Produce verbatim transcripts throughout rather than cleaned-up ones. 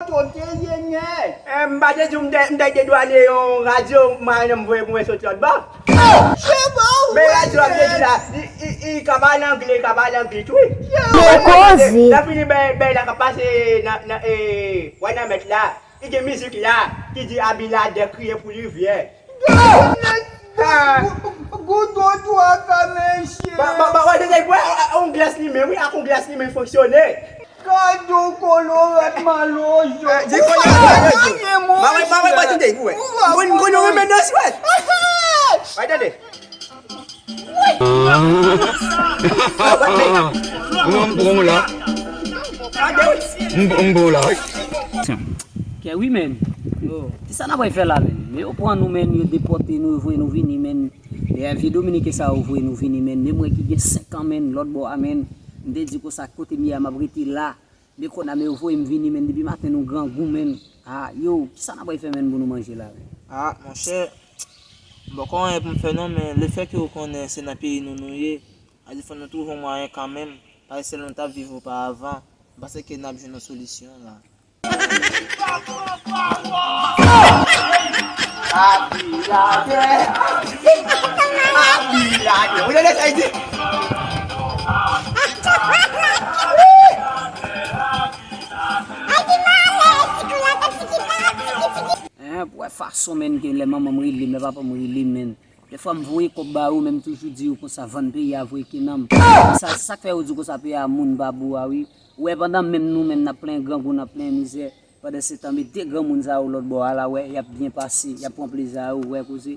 Kote ye nèg? Eh, m pa te di w m te, m te dedwane yon radyo, m a nan m voye pou mwen soti lòt bò. Se pa ou. Men radyo a te di la, i, i, i ka pale angle, i ka pale angle tou wi. Koze. Nan fini bèy, bèy la ka pase nan, nan, eh, wè nan mèt la. Li gen mizik la ki di Abi Ladè kriye pou Rivyè. Gade nèg goudo twa ka mesye. Ba, ba, ba, wè, tande, wè, a, a, on glas li menm, wi, ak on glas li menm fonksyone. Gade on kolorèt malozo. Eh, di kolorèt malozo. Ba wè, ba wè, ba tande, wè. Ou konn, ou konn yon renmen nan swèt. Wè, tande. Mwen, m pran w la. M, m pran w la, wi. Kè wi, men. Yo, kisa n ap fè la, men? Men yo pran nou, men, yo depòte nou, yo voye nou vini, men. Dèyè vye Dominiken sa yo voye nou vini, men. Men mwen ki gen senk an, men, lòt bò a, men. M te di konsa, kote m ye a, m ap rete la. Men kounye a, men yo voye m vini, men, depi maten nou grangou, men. A, yo, kisa n ap fè, men, pou nou manje la, men? A, monchè, m poko anyen pou m fè non, men lefètke ou konnen se nan peyi nou nou ye, a di fò nou twouve yon mwayen kanmenm, paske sèl nou t ap viv oparavan, m panse ke n ap jwenn yon solisyon la. Abi Ladè, Abi Ladè. Ou tande sa l di? Hein, pou wè fason, men, ke lè manman m rele m, lè papa m rele m, men. Dèfwa m voye kòb ba yo, men m toujou di yo konsa, vann peyi a, voye kenanm. Sa, sa k fè yo di konsa, peyi a moun pa bo a, wi. Ou wè, pandan menm nou menm n ap plenyen grangou, n ap plenyen mizè, pandan se tan, men de granmoun sa yo lòt bò a la, wè, y ap byen pase, y ap pran plezi a yo, ou wè koze.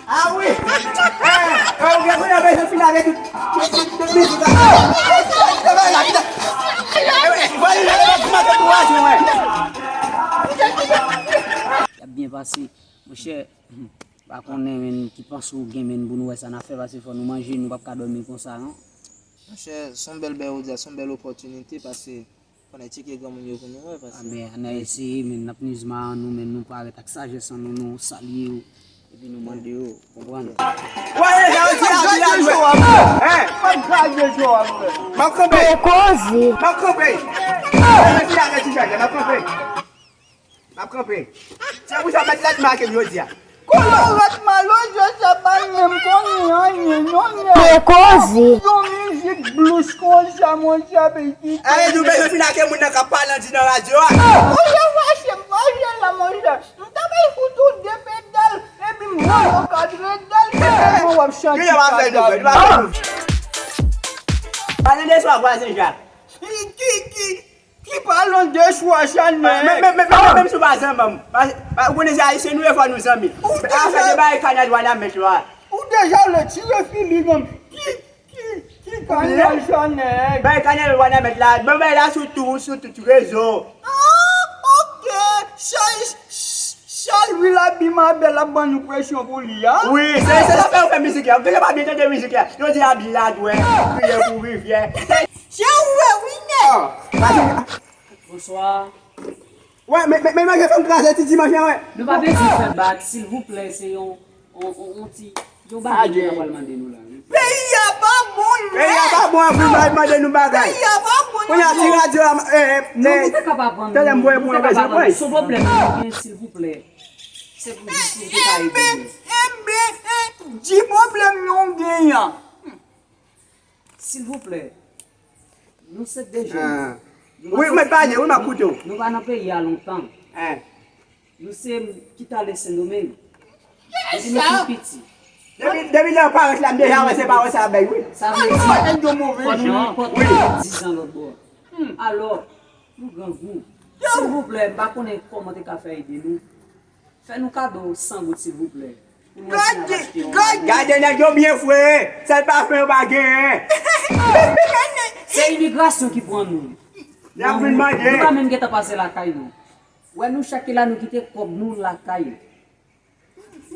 Ah wi! Eh, eh, ou gen kounye a bezwen fin avè tout, tout, tout, tout mizik la. Y ap byen pase, monchè. Pa konnen, men, ki panse ou gen, men, pou nou wè sa n ap fè, paske fò nou manje, nou p ap ka dòmi konsa, non. Monchè, se yon bèl bagay ou di a, se yon bèl opòtinite, paske fò n al tcheke granmoun yo pou nou wè, paske. A, men, ann al eseye, men, n ap niz maran nou, men, nou parèt ak sajès an nou, nou salye yo, epi nou mande yo, konprann. Wè, e sa yo di la, di la, di la. Hein? M ap kraze cho a, frè. M ap kanpe. Koze. M ap kanpe. M ap kanpe. M ap kanpe. Se pou sa mèt la t make m jodi a. Kolorèt malozo sa pa menm konnen anyen non nèg. Koze. Yon mizik blues konsa monchè peyi. Aye nou bezwen fin ake moun nan k ap pale an di nan radyo a. Monchè fache m fache la monchè. M ta bay fout ou de pedal epi m voye w kadre dal se tèlman w ap chante kadal. Pale de swa vwazen Jak. Ki, ki, ki, Ki palan de swa sa nèg? Men, men, men, men, menm si w pa zanmi m, pa, pa, ou konnen se ayisyen nou ye, fò nou zanmi. Ou deja, afè de bay kanal Wanament la. Ou deja le tire fili menm. Ki, ki, ki kanal sa nèg? Bay kanal Wanament la, bon bay la sou tout, sou tout rezo. Ah, ok. Sa, sa Louis Labi Mabèl ap ban nou presyon pou li a? Wi, se, se sa fè yo fè mizik la. Ou genlè pa byen tande mizik la. Yo di Abi Ladè, kriye pou Rivyè. Se ou wi nèg. Bonswa. Wè, men, men, men manje fanm kraze ti dimanch lan, wè. Nou pa bezwen fè bak, silvouplè, se yon, yon, yon, yon ti, yon bagay nou ta pral mande nou la, wi. Peyi a pa bon, nèg. Peyi a pa bon, anpil bay mande nou bagay. Peyi a pa bon, nèg. Kounye a ti radyo a, eh, eh, nou, nou te ka pa pran nou, tande m voye pou nou bezwen pran. Si yon pwoblèm nou gen, silvouplè. Se pou jis nou te ka ede nou. Enben, enben, di pwoblèm nou genyen an. Silvouplè, nou se de jèn. Wi, mèt pale, wi, m ap koute w. Nou pa nan peyi a lontan. Nou se Kitale Sendomeng. Depi nou pi piti. Depi, depi lè yo parèt la, m deja wè se pawòl sa y ap bay, wi. Sa vle di, fò nou rankontre dizan lòt bò. Alò, nou grangou. Silvouplè, m pa konnen kòman te ka fè ede nou. Fè nou kado san goud silvouplè. Pou nou wè si n ap achte yon. Gade nèg yo byen fre, sèl pafen yo pa genyen. Se imigrasyon ki pran nou. Y ap vin mande. Nou pa menm gentan pase lakay nou. Wè nou chak ki la nou kite kòb nou lakay.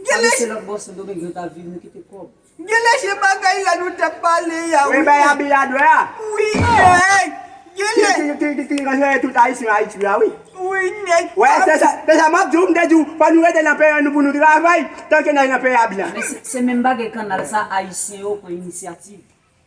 Genlè se lòt bò Sendomeng yo ta viv nou kite kòb. Genlè se bagay la nou t ap pale a, wi. Wi, bay Abi Ladè a. Wi, nèg. Genlè. Ki, ki, ki, ki, ki ranjere tout Ayisyen Ayiti a, wi. Wi, nèg. Wè, se sa, se sa m ap di w, m te di w, fò nou rete nan peyi an nou pou nou travay, tanke n al nan peyi a blan. Men se, se menm bagay kanal sa, Ayisyen yo pran inisyativ.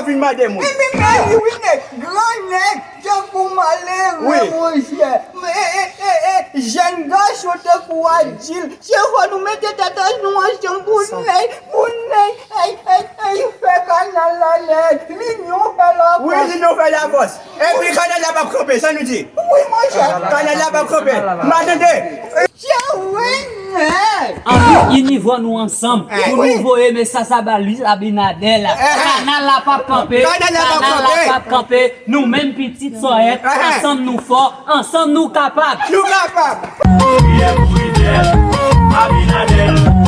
w vin mande moun. Epi men li wi nèg, gran nèg, tankou malere, monchè. E, e, e, e, jèn gason tankou Adjil. Se fò nou mete tèt nou ansanm pou nèg, pou nèg, ey, ey, ey, fè kanal la nèg. Linyon fè lafòs. Wi, linyon fè lafòs. Epi kanal la p ap kanpe, sa nou di? Wi, monchè. Kanal la p ap kanpe. M a tande. Tchè, wi, nèg. Ann nou inivò nou ansanm pou nou voye mesaj sa ba Luis Abinader la. Kanal la p ap kanpe. Kanal la p ap kanpe. Nou menm pitit Sòyèt, ansanm nou fò, ansanm nou kapab. Nou kapab. Priye pou Fidel, Abinader,